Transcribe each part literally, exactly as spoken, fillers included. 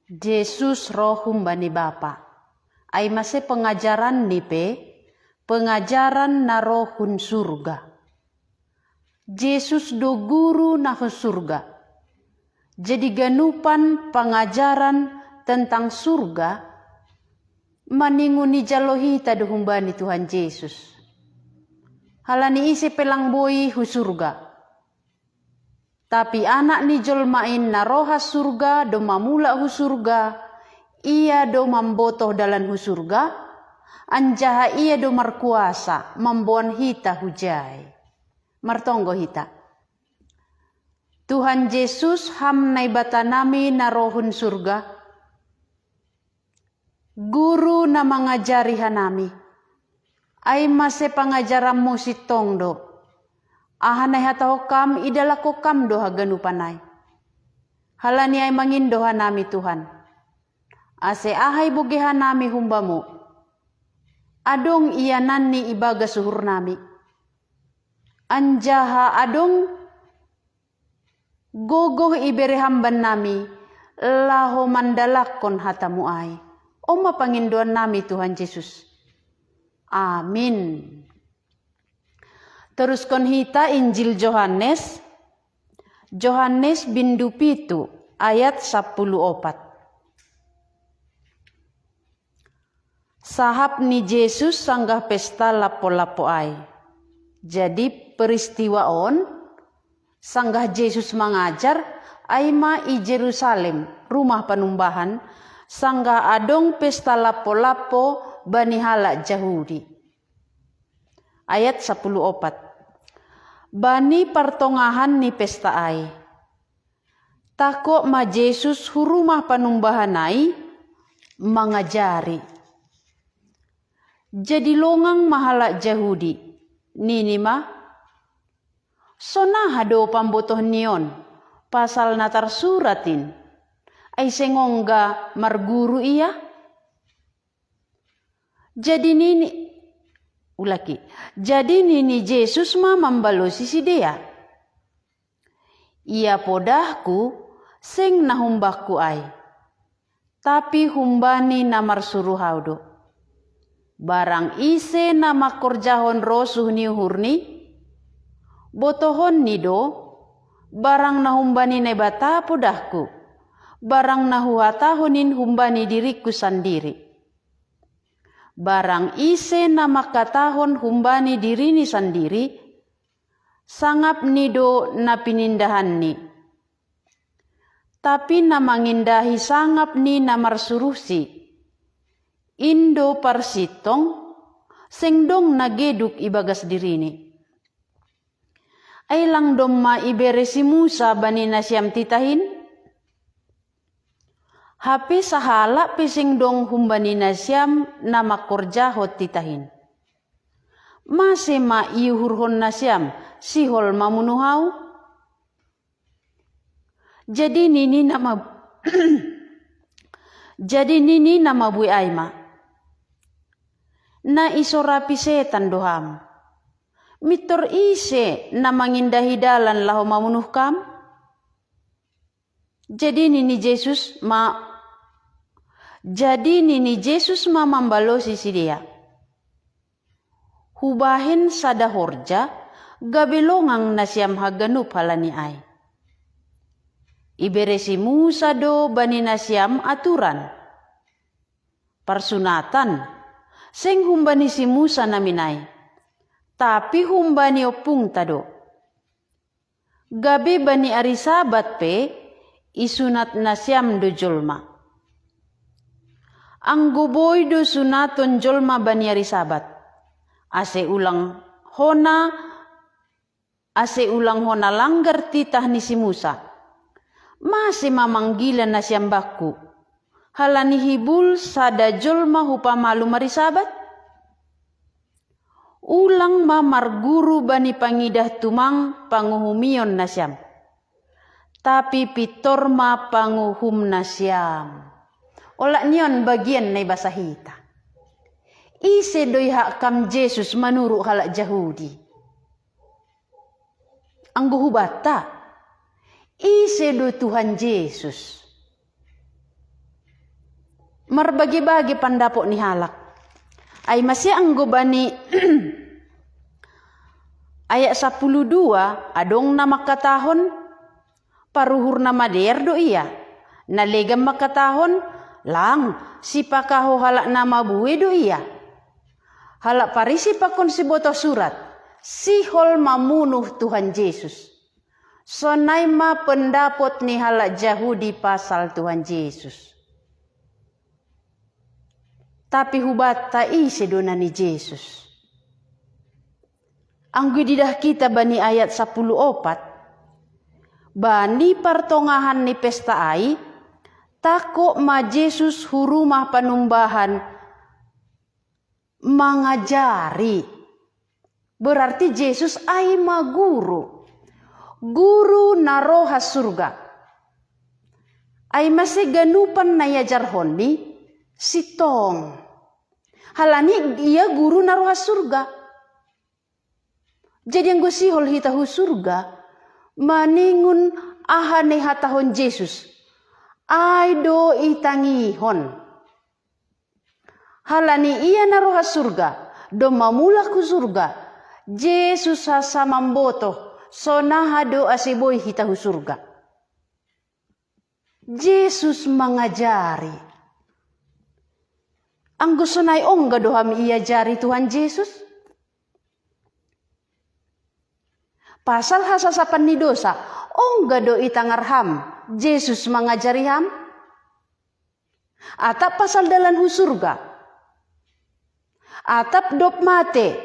Jesus ro humbani Bapa. Ai mase pengajaranni pe, pengajaran na ro hun surga. Jesus do guru na hun surga. Jadi ganupan pengajaran tentang surga, maningu nijalo hita do humbani Tuhan Jesus. Halani ise pe lang boi hu surga. Tapi Anak ni jolma in na ro ha surga do mamula hu surga, ia do mambotoh dalan hu surga, anjaha ia do markuasa mamboan hita hujai. Martonggo hita. Tuhan Jesus, ham Naibatanami na ro hun surga, guru na mangajari hanami. Ai mase pangajaranmu sintong do. Aha na ihatahon kam idalako kam do haganupan ai. Halani ai mangindo hanami Tuhan. Ase aha iboge hanami humbamu, adong iananni ibagas uhurnami. Anjaha adong gogoh ibere ham bannami, laho mandalakkon hatamu ai. On ma pangindoannami Tuhan Jesus. Amin. Teruskon hita Injil Johannes, Johannes bindu pitu ayat sapuluh opat. Sahap ni Jesus sanggah pesta lapo-lapo ai. Jadi peristiwa on, sanggah Jesus mangajar, ai ma i Jerusalem, rumah panumbahan, sanggah adong pesta lapo-lapo bani halak Jahudi. Ayat sapuluh opat. Bani partongahan ni pesta ai, tako ma Jesus hu rumah panumbahan ai mangajari. Jadi longang ma halak Jahudi, nini ma, sonaha do pambotohni on pasal na tarsurat in? Ai seng ongga marguru ia? Jadi nini, ulaki, jadi nini Jesus ma mambalosi sidea, ia podahku seng na humbakku ai, tapi humbani na marsuruh au do. Barang ise na mangkorjahon rosuh ni uhurni, botohonni do, barang na humbani Naibata podahku, barang na huhatahon in humbani diringku sandiri. Barang ise na mangkatahon humbani dirini sandiri, sangapni do na pinindahanni. Tapi na mangindahi sangap ni na marsuruhsi, in do parsintong, seng dong na geduk ibagas dirini. Ai lang domma ibere si Musa bani nasiam titah in? Hape sahalak pe seng dong humbani nasiam na mangkorjahon titah in. Mase ma iuhurhon nasiam sihol mamunuh au? Jadi nini na ma-, jadi nini na mabuei ai ma, na isorapi setan do ham. Mintor ise na mangindahi dalan laho mamunuh kam? Jadi nini Jesus ma, jadi nini Jesus ma mambalosi sidea, hubahen sada horja, gabe longang nasiam haganup halani ai. Ibere si Musa do bani nasiam aturan, parsunatan, seng humbani si Musa namin ai, tapi humbani ompungta do. Gabe bani ari Sabat pe isunat nasiam do jolma. Anggo boi do sunaton jolma bani ari Sabat, ase ulang hona, ase ulang hona langgar titah ni si Musa, mase ma manggila nasiam bakku, halani hibul sada jolma hupamalum ari Sabat? Ulang ma marguru bani pangidah tumang panguhumion nasiam, tapi pintor ma panguhum nasiam. Olat ni on bagian na ibasa hita. Ise do ihak kam Jesus manurut halak Jahudi? Anggo hubanta, ise do Tuhan Jesus? Marbage-bage pandapot ni halak. Ai mase anggo bani ayat sapuluh dua, adong na mangkatahon, paruhur na madear do ia. Na legan mangkatahon, lang, sipakaho halak na mabue do ia. Halak Parisi pakon sibotoh surat, sihol mamunuh Tuhan Jesus. Sonai ma pendapot ni halak Jahudi pasal Tuhan Jesus. Tapi hubanta ise do na ni Jesus? Anggo ididah kita bani ayat sapuluh opat, bani partongahan ni pesta ai, tangkok ma Jesus hu rumah panumbahan mangajari. Berarti Jesus ai ma guru. Guru na ro has surga. Ai mase ganupan na iajarhonni sintong. Halani ia guru na ro has surga. Jadi anggo sihol hita hu surga, maningon aha na ihatahon Jesus, ai do itangihon. Halani ia na ro has surga, domma mulak hu surga, Jesus hansa mambotoh, sonaha do ase boi hita hu surga. Jesus mangajari. Anggo sonai ongga do ham iajari Tuhan Jesus? Pasal hasasapan ni dosa, ongga do itangar ham Jesus mangajari ham? Atap pasal dalan hu surga? Atap dob mate,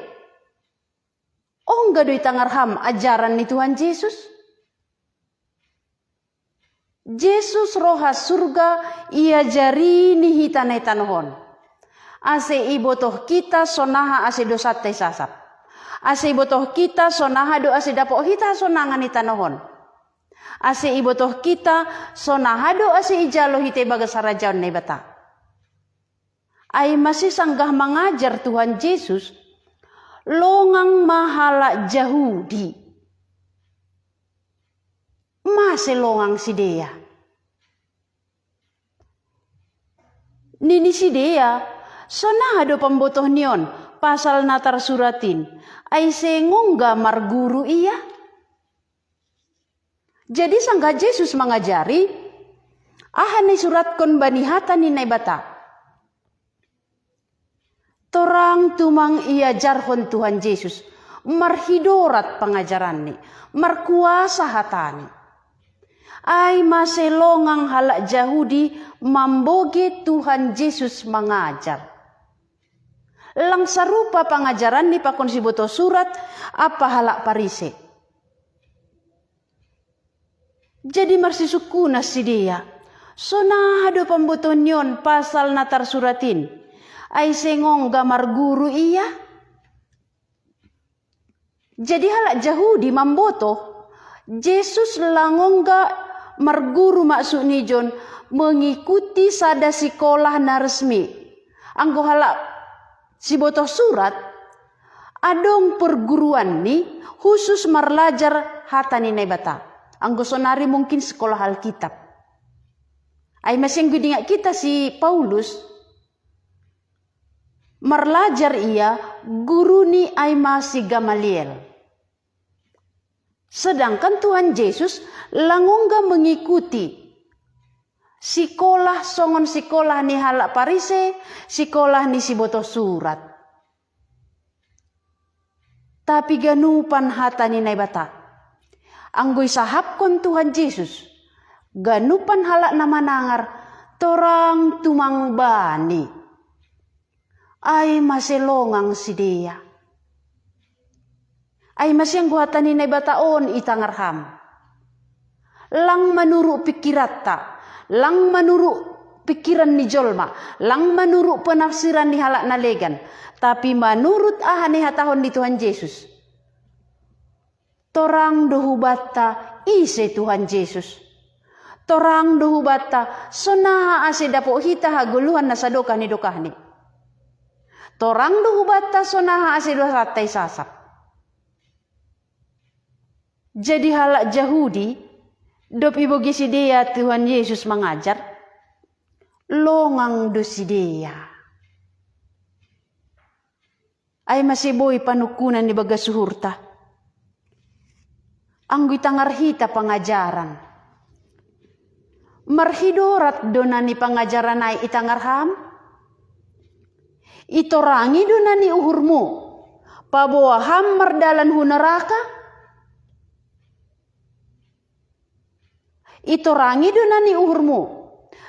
ongga do itangar ham ajaran ni Tuhan Jesus? Jesus ro has surga iajarini hita na i tanoh on. Ase ibotoh kita sonaha ase dosanta isasap. Ase ibotoh kita sonaha do ase dapot hita hasonangan i tanoh on. Ase ibotoh kita sonaha do ase ijalo hita i bagas harajaon Naibata. Ai mase sanggah mangajar Tuhan Jesus, longang ma halak Jahudi. Mase longang sidea? Nini sidea, sonaha do pambotoh ni on pasal na tarsurat in, ai seng ongga marguru ia? Jadi sanggah Jesus mangajari, aha na isuratkon bani hata ni Naibata? Torang tumang iajarhon Tuhan Jesus, marhidorat pangajaranni, markuasa hatani. Ai mase longang halak Jahudi mambogei Tuhan Jesus mangajar. Lang sarupa pangajaranni pakon sibotoh surat ampa halak Parise. Jadi marsisungkunan sidea, sonaha do pambotoh ni on pasal na tarsurat in, ai seng ongga marguru ia? Jadi halak Jahudi mambotoh, Jesus lang ongga marguru, maksud ni jon mengikuti sada sikolah na resmi. Anggo halak sibotoh surat, adong perguruanni khusus marlajar hata ni Naibata. Anggo sonari mungkin sekolah Alkitab. Ai mase anggo idingat kita si Paulus, marlajar ia, guruni ai ma si Gamaliel. Sedangkan Tuhan Jesus lang ongga mengikuti sikolah songon sikolah ni halak Parise, sikolah ni sibotoh surat. Tapi ganupan hata ni Naibata. Anggo isahapkon Tuhan Jesus, ganupan halak na manangar torang tumang bani. Ai mase longang sidea. Ai mase anggo hata ni Naibata on itangar ham. Lang manurut pikiranta, lang manurut pikiran ni jolma, lang manurut penafsiran ni halak na legan, tapi manurut aha na ihatahon ni Tuhan Jesus. Torang do hubanta ise Tuhan Jesus. Torang do hubanta sonaha ase dapot hita hagoluhan na sadokah ni dokahni. Torang do hubanta sonaha ase dosanta isasap. Jadi halak Jahudi, dob ibogei sidea Tuhan Jesus mangajar, Longang do sidea. Ai mase boi panungkunan ibagas uhurta. Anggo itangar hita pangajaran. Marhidorat do na nipangajaran ai itangar ham? Itorangi do na ni uhurmu, paboa ham mardalan hu naraka? Itorangi do na ni uhurmu,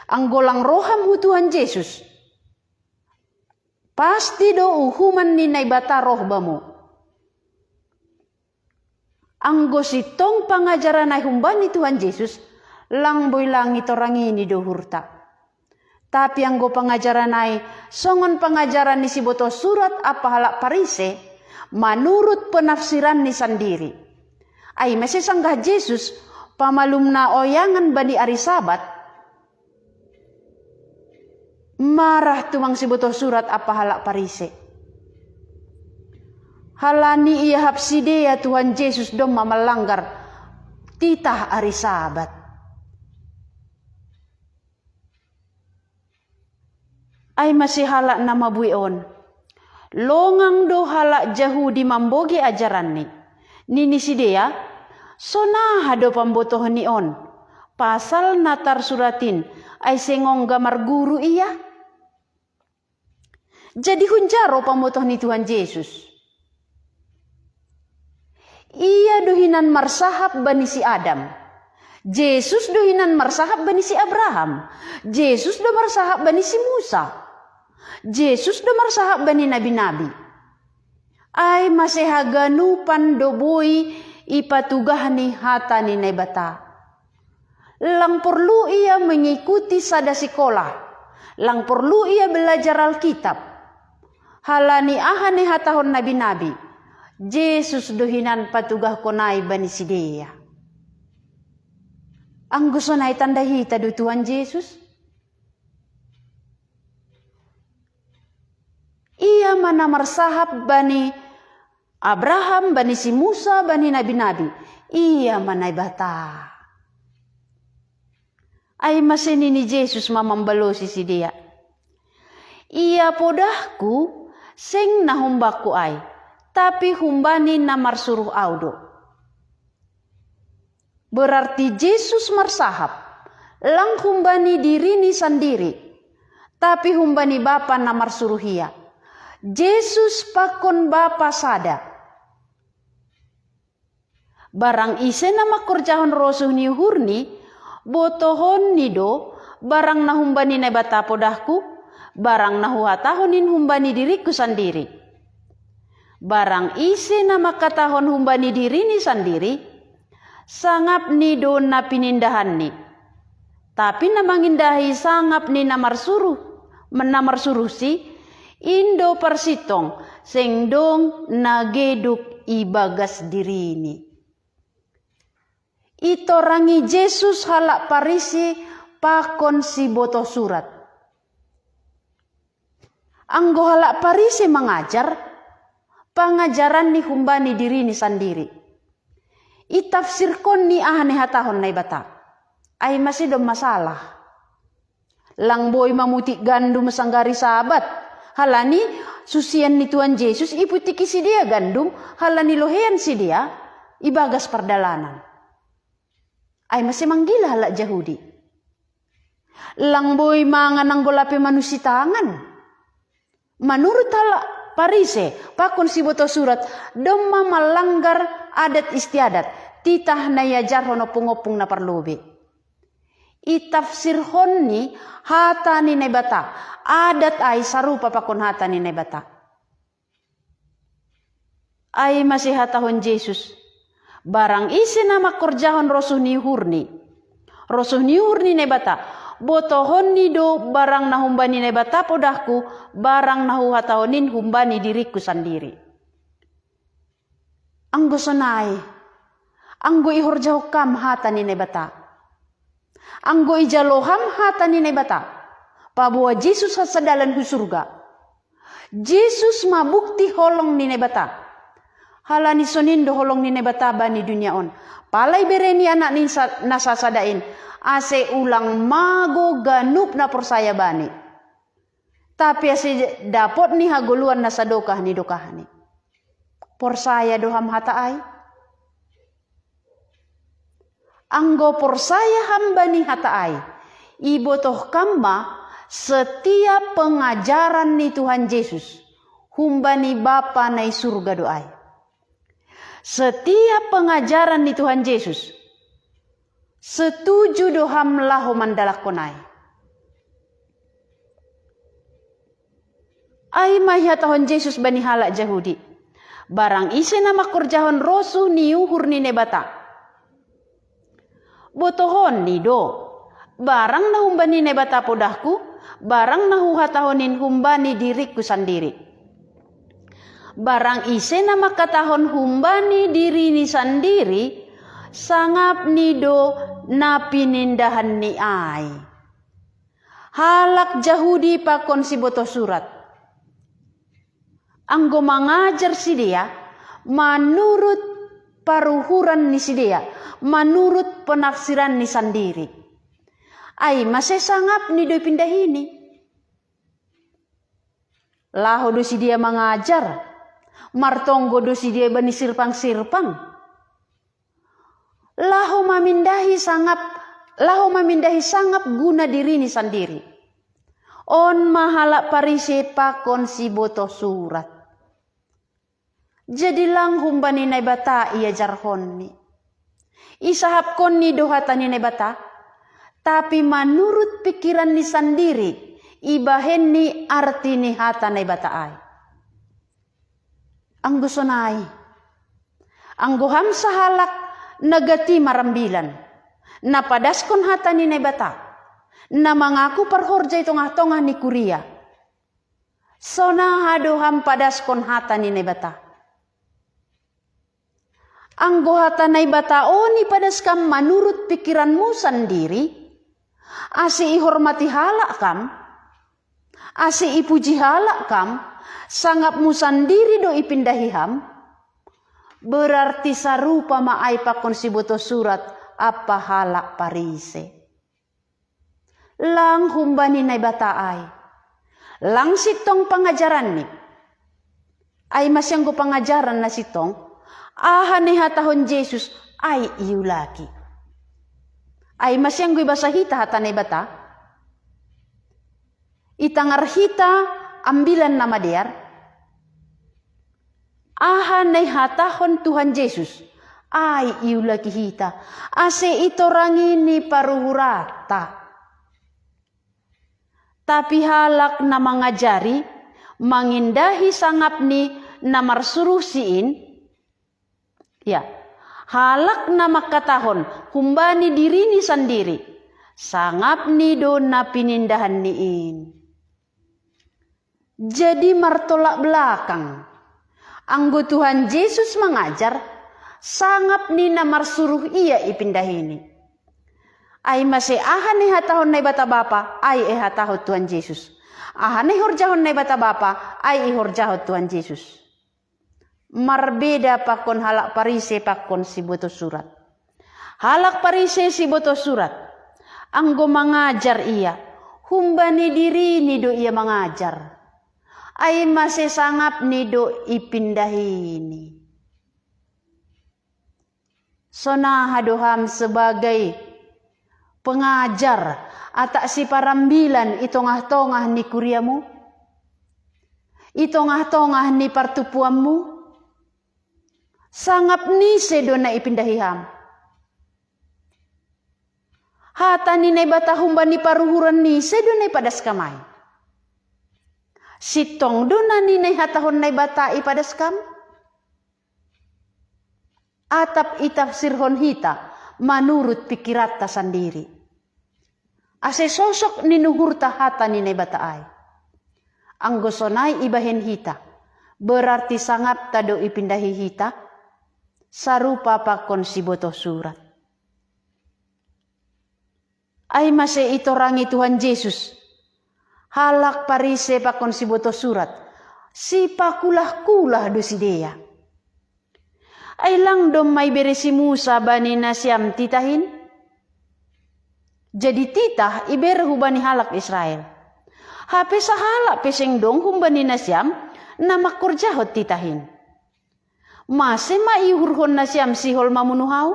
anggo lang roham hu Tuhan Jesus, pasti do uhuman ni Naibata roh bamu. Anggo sintong pangajaran ai humbani Tuhan Jesus, lang boi lang itorangini do uhurta. Tapi anggo pangajaran ai songon pangajaran ni sibotoh surat ampa halak Parise, manurut penafsiran ni sandiri. Ai mase sanggah Jesus, pamalumna oyangan bani ari Sabat, marah tumang sibotoh surat ampa halak Parise. Halani iahap sidea Tuhan Jesus domma malanggar titah ari Sabat. Ai mase halak na mabuei on. Longang do halak Jahudi mambogei ajaranni. Nini sidea, sonaha do pambotohni on? Pasal na tarsurat in, ai seng ongga marguru ia? Jadi hunja ro pambotoh ni Tuhan Jesus? Ia do hinan marsahap bani si Adam. Jesus do hinan marsahap bani si Abraham. Jesus do marsahap bani si Musa. Jesus do marsahap bani nabi-nabi. Ai mase haganupan do boi ipatugahni hata ni Naibata. Lang porlu ia mengikuti sada sikolah. Lang porlu ia belajar Alkitab. Halani aha ni hatahon nabi-nabi, Jesus do hinan patugahkon ai bani sidea. Anggo sonai tanda hita do Tuhan Jesus? Ia ma na marsahap bani Abraham, bani si Musa, bani nabi-nabi. Ia ma Naibata. Ai mase nini Jesus ma mambalosi sidea. Ia podahku seng na humbakku ai, tapi humbani na marsuruh au do. Berarti Jesus marsahap, lang humbani dirini sandiri, tapi humbani Bapa na marsuruh ia. Jesus pakon Bapa sada. Barang ise na mangkorjahon rosuh ni uhurni, botohonni do, barang na humbani Naibata podahku, barang na huhatahon in humbani diringku sandiri. Barang ise na mangkatahon humbani dirini sandiri, sangapni do na pinindahanni. Tapi na mangindahi sangap ni na marsuruh, na marsuruhsi, in do parsintong, seng dong na geduk ibagas dirini. Itorangi Jesus halak Parise pakon sibotoh surat. Anggo halak Parise mangajar, pangajaranni humbani dirini sandiri. Itafsirkonni aha ni hatahon Naibata. Ai mase do masalah. Lang boi mamutik gandum sanggah ari Sabat. Halani susian ni Tuhan Jesus iputiki sidea gandum, halani lohean sidea ibagas pardalanan. Ai mase manggila halak Jahudi. Lang boi mangan anggo lape manusi tangan. Manurut halak Parise, pakon sibotoh surat, domma malanggar adat istiadat, titah na iajarhon ompung-ompung na parlobei. Itafsirhonni hata ni Naibata, adat ai sarupa pakon hata ni Naibata. Ai mase hatahon Jesus, barang ise na mangkorjahon rosuh ni uhurni, rosuh ni uhur ni Naibata, botohonni do barang na humbani Naibata podahku, barang na huhatahon in humbani diringku sandiri. Anggo sonai, anggo ihorjahon ham hata ni Naibata, anggo ijalo ham hata ni Naibata, paboa Jesus hasadalan hu surga. Jesus ma bukti holong ni Naibata. Halani sonin do holong ni Naibata bani dunia on. Pala ibereni Anak ni sa-, na sasada in, ase ulang mago ganup na porsaya bani. Tapi ase dapot ni hagoluan na sadokah ni dokahni. Porsaya do ham hata ai? Anggo porsaya ham bani hata ai, ibotoh kam ma setiap pengajaran ni Tuhan Jesus humbani Bapa na i surga do ai. Setiap pengajaran ni Tuhan Jesus, setuju do ham laho mandalakkon ai. Ai ma ihatahon Jesus bani halak Jahudi: Barang ise na mangkorjahon rosuh ni uhur ni Naibata, botohonni do, barang na humbani Naibata podahku, barang na huhatahon in humbani diringku sandiri. Barang ise na mangkatahon humbani dirini sandiri, sangapni do na pinindahanni ai. Halak Jahudi pakon sibotoh surat, anggo mangajar sidea manurut paruhuran ni sidea, manurut penafsiran ni sandiri. Ai mase sangapni do ipindahini. Laho do sidea mangajar, martonggo do sidea bani sirpang-sirpang. Laho mamindahi sangap, laho mamindahi sangap guna dirini sandiri. On ma halak Parise pakon sibotoh surat. Jadi lang humbani Naibata iajarhonni. Isahapkonni do hata ni Naibata, tapi manurut pikiranni sandiri ibahenni arti ni hata Naibata ai. Anggo sonai, anggo ham sahalak na gati marambilan, na padaskon hata ni Naibata, na mangaku parhorja i tongah-tongah ni kuria, sonaha do ham padaskon hata ni Naibata? Anggo hata Naibata on ipadas kam manurut pikiranmu sandiri, ase ihormati halak kam, ase ipuji halak kam, sangapmu sandiri do ipindahi ham, berarti sarupa ma ai pakon sibotoh surat ampa halak Parise. Lang humbani Naibata ai. Lang sintong pangajaranni. Ai mase anggo pangajaran na sintong, aha na ihatahon Jesus, ai iulaki. Ai mase anggo ibasa hita hata Naibata, itangar hita ambilan na madear, aha na ihatahon Tuhan Jesus, ai iulaki hita, ase itorangi ni paruhuranta. Tapi halak na mangajari, mangindahi sangapni na marsuruh si in, ya, halak na mangkatahon humbani dirini sandiri, sangapni do na pinindahanni in. Jadi martolak belakang. Anggo Tuhan Jesus mangajar, sangapni na marsuruh ia ipindahini. Ai mase aha na ihatahon Naibata Bapa, ai ihatahon Tuhan Jesus. Aha na ihorjahon Naibata Bapa, ai ihorjahon Tuhan Jesus. Marbeda pakon halak Parise pakon sibotoh surat. Halak Parise sibotoh surat, anggo mangajar ia, humbani dirini do ia mangajar. Ai mase sangapni do ipindahini. Sonaha do ham sebagai pengajar, atak siparambilan i tongah-tongah ni kuriamu, i tongah-tongah ni partumpuanmu? Sangap ni ise do na ipindahi ham? Hata ni Naibata humbani paruhuran ni ise do na ipadas kam ai? Sintong do na ni na ihatahon Naibata ipadas kam? Atap itafsirhon hita manurut pikiranta sandiri, ase sosok ni nuhurta hata ni Naibata ai. Anggo sonai ibahen hita, berarti sangapta do ipindahi hita, sarupa pakon sibotoh surat. Ai mase itorangi Tuhan Jesus, halak Parise pakon sibotoh surat, sipakulah-kulah do sidea. Ai lang domma ibere si Musa bani nasiam titahin? Jadi titah ibere hubani halak Israel. Hape sahalak pe seng dong humbani nasiam na mangkorjahon titahin. Mase ma iuhurhon nasiam sihol mamunuh ahu?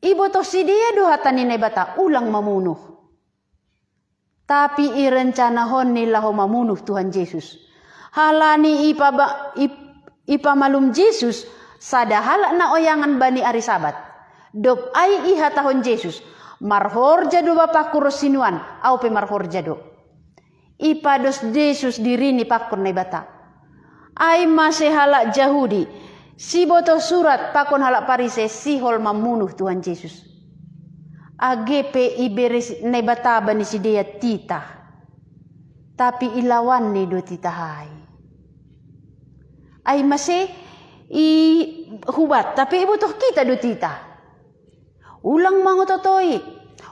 Ibotoh sidea do hata ni Naibata, ulang mamunuh. Tapi irencanahonni laho mamunuh Tuhan Jesus. Halani ipaba, ip, ipamalum Jesus sada halak na oyangan bani ari Sabat. Dob ai ihatahon Jesus, marhorja do bapakku ronsi nuan, ahu pe marhorja do. Ipados Jesus dirini pakon Naibata. Ai mase halak Jahudi, sibotoh surat pakon halak Parise sihol mamunuh Tuhan Jesus. Age pe ibere Naibata bani sidea titah, tapi ilawanni do titah ai. Ai mase i hubat, tapi ibotoh kita do titah. Ulang mangototoi,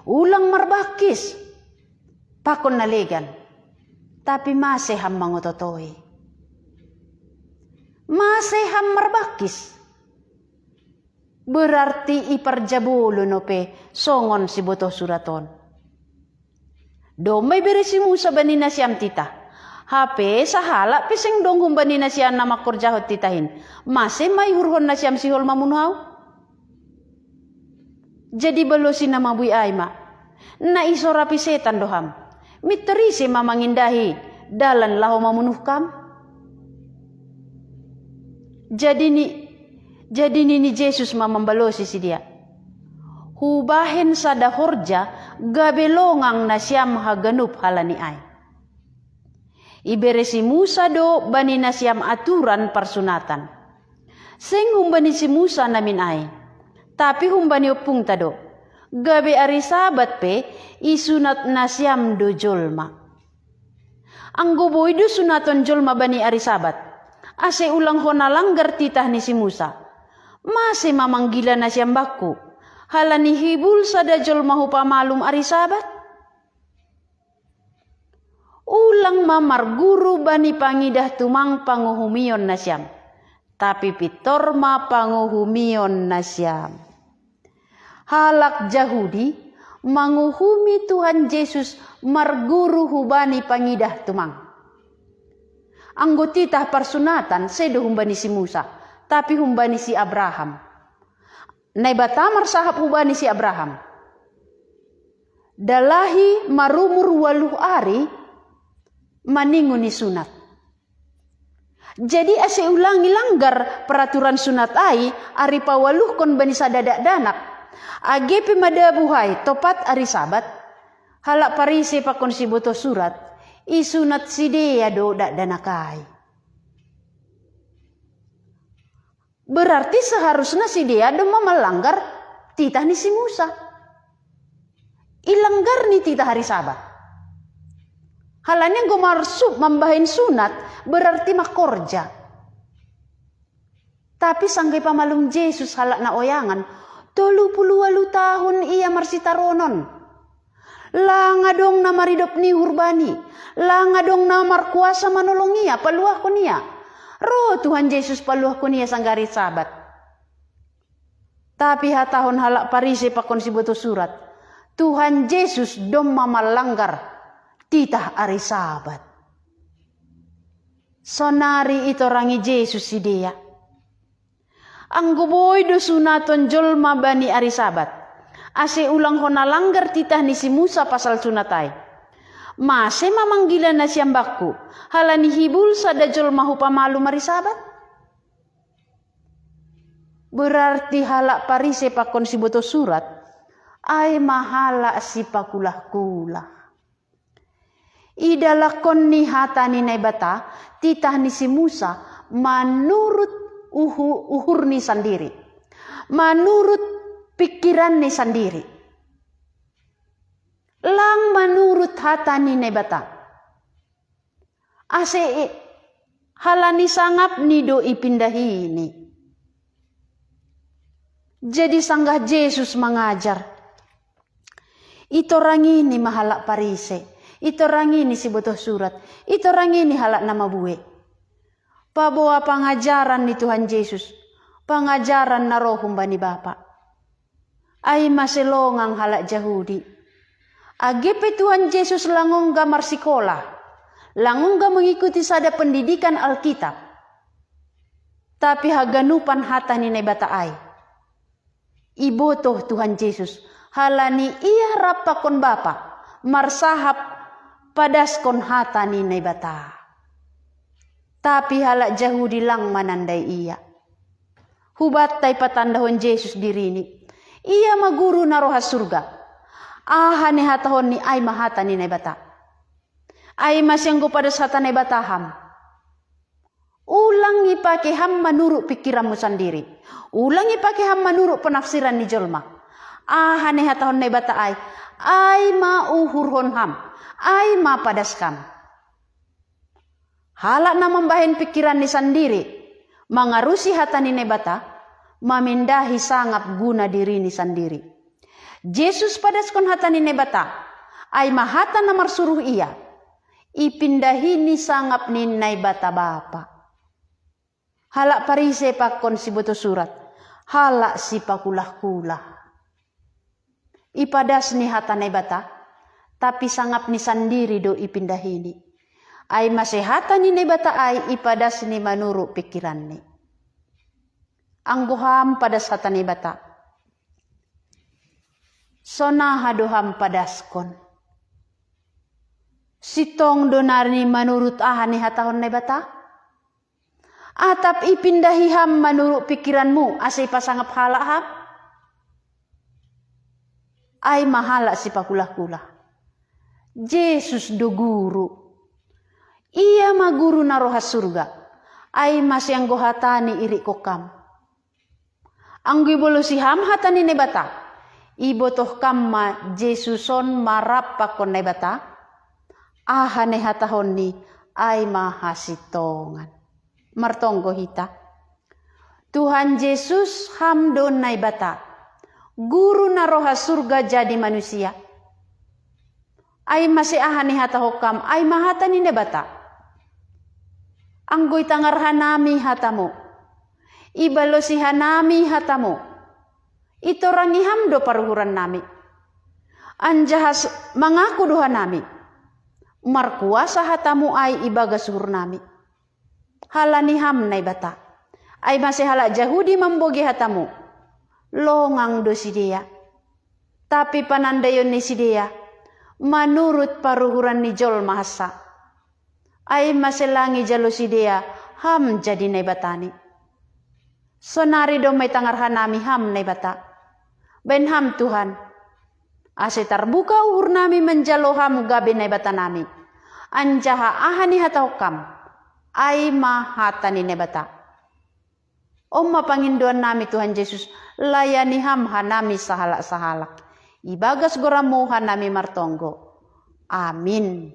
ulang marbangkis. Pakon na legan. Tapi mase ham mangototoi? Mase ham marbangkis? Berarti iparjabolo no pe songon sibotoh surat on. Domma ibere si Musa bani nasiam titah. Hape sahalak pe seng dong humbani nasiam na mangkorjahon titahin. Mase ma iuhurhon nasiam sihol mamunuh ahu? Jadi balosi na mabuei ai ma, na isorapi setan do ham. Mintor ise ma mangindahi dalan laho mamunuh kam? Jadi ni, jadi nini Jesus ma mambalosi sidea, hubahen sada horja gabe longang nasiam haganup halani ai. Ibere si Musa do bani nasiam aturan parsunatan. Seng humbani si Musa namin ai, tapi humbani ompungta do. Gabe ari Sabat pe isunat nasiam do jolma. Anggo boi do sunaton jolma bani ari Sabat, ase ulang hona langgar titah ni si Musa, mase ma manggila nasiam bangku, halani hibul sada jolma hupamalum ari Sabat? Ulang ma marguru bani pangidah tumang panguhumion nasiam, tapi pintor ma panguhumion nasiam. Halak Jahudi manguhumi Tuhan Jesus marguru hubani pangidah tumang. Anggo titah parsunatan sedo humbani si Musa, tapi humbani si Abraham. Naibata marsahap hubani si Abraham, dalahi marumur ualuh ari maningon isunat. Jadi ase ulang ilanggar peraturan sunat ai, ari paualuhkon bani sada dakdanak, age pe madabu hai topat ari Sabat, halak Parise pakon sibotoh surat isunat sidea do dakdanak ai. Berarti seharusna sidea domma manlanggar titah ni si Musa. Ilanggar ni titah ari Sabat. Halani anggo marsub mambahen sunat berarti mangkorja. Tapi sangga ipamalum Jesus halak na oyangan, tolu pulu ualuh tahun ia marsitaronon. Lang adong na maridop ni uhur bani, lang adong na markuasa manolong ia, paluahkon ia. Ro Tuhan Jesus paluahkon ia sangga ari Sabat. Tapi hatahon halak Parise pakon sibotoh surat, Tuhan Jesus domma manlanggar titah ari Sabat. Sonari itorangi Jesus sidea. Anggo boi do sunaton jolma bani ari Sabat, ase ulang hona langgar titah ni si Musa pasal sunat ai, mase ma manggila nasiam bangku, halani hibul sada jolma hupamalum ari Sabat? Berarti halak Parise pakon sibotoh surat, ai ma halak sipakulah-kulah. Idalankon ni hata ni Naibata, titah ni si Musa, manurut uhu, uhurni sandiri, manurut pikiranni sandiri. Lang manurut hata ni Naibata. Ase halani sangapni do ipindahini. Jadi sanggah Jesus mangajar, itorangini ma halak Parise, itorangini sibotoh surat, itorangini halak na mabue. Paboa pangajaran ni Tuhan Jesus, pangajaran na ro humbani Bapa. Ai mase longang halak Jahudi. Age pe Tuhan Jesus langongga marsikola, langongga mengikuti sada pendidikan Alkitab. Tapi haganupan hata ni Naibata ai. Ibotoh Tuhan Jesus, halani ia rap pakon Bapa, marsahap padaskon hata ni Naibata. Tapi halak Jahudi lang manandai ia. Hubatta ipatandahon Jesus dirini. Ia ma guru na roha surga. Aha ni hatahonni ai ma hata ni Naibata. Ai mase anggo padas hata Naibata ham. Ulang ipake ham manurut pikiranmu sandiri. Ulang ipake ham manurut penafsiran ni jolma. Aha ni hatahon Naibata ai, ai ma uhurhon ham, ai ma padas ham. Halak na mambahen pikiran ni sandiri, mangarusi hata ni Naibata, mamindahi sangap guna diri ni sandiri. Jesus padaskon hata ni Naibata, ai ma hata na marsuruh ia, ipindahi ni sangap ni Naibata Bapa. Halak Parise pakon siboto surat, halak sipakulah-kulah. Ipadas ni hata Naibata, tapi sangap ni sandiri do ipindahini. Ai mase hata ni Naibata ai ipadas ni manurut pikiranni. Anggo ham padas hata Naibata. Sonaha do ham padaskon. Sitong do nari manurut aha ni hatahon Naibata? Atap ipindahi ham manurut pikiranmu ase ipasangap halak ham? Ai ma halak sipakulah-kulah. Jesus do guru. Ia ma guru na roha surga. Ai mase anggo hatani irikkon ham. Anggo ibolosi ham hata ni Naibata, ibotoh kam ma Jesus on ma rap pakon Naibata, aha ni hatahonni ai ma hasintongan. Martonggo hita. Tuhan Jesus ham do Naibata, guru na roha surga jadi manusia. Ai mase aha ni hatahon kam ai ma hata ni Naibata. Anggo itangar hanami hatamu, ibalosi hanami hatamu, itorangi ham do paruhurannami. Anjaha mangaku do hanami, markuasa hatamu ai ibagas uhurnami. Halani ham Naibata. Ai mase halak Jahudi mambogei hatamu, longang do sidea. Tapi panandaion ni sidea manurut paruhuran ni jolma hansa. Ai mase lang ijalo sidea ham jadi Naibatani. Sonari domma itangar hanami ham Naibata. Baen ham Tuhan, ase tarbuka uhurnami manjalo ham gabe Naibatanami. Anjaha aha ni hatahon kam ai ma hata ni Naibata. On ma pangindoannami Tuhan Jesus, layani ham hanami sahalak-sahalak. Ibagas goranmu hanami martonggo. Amin.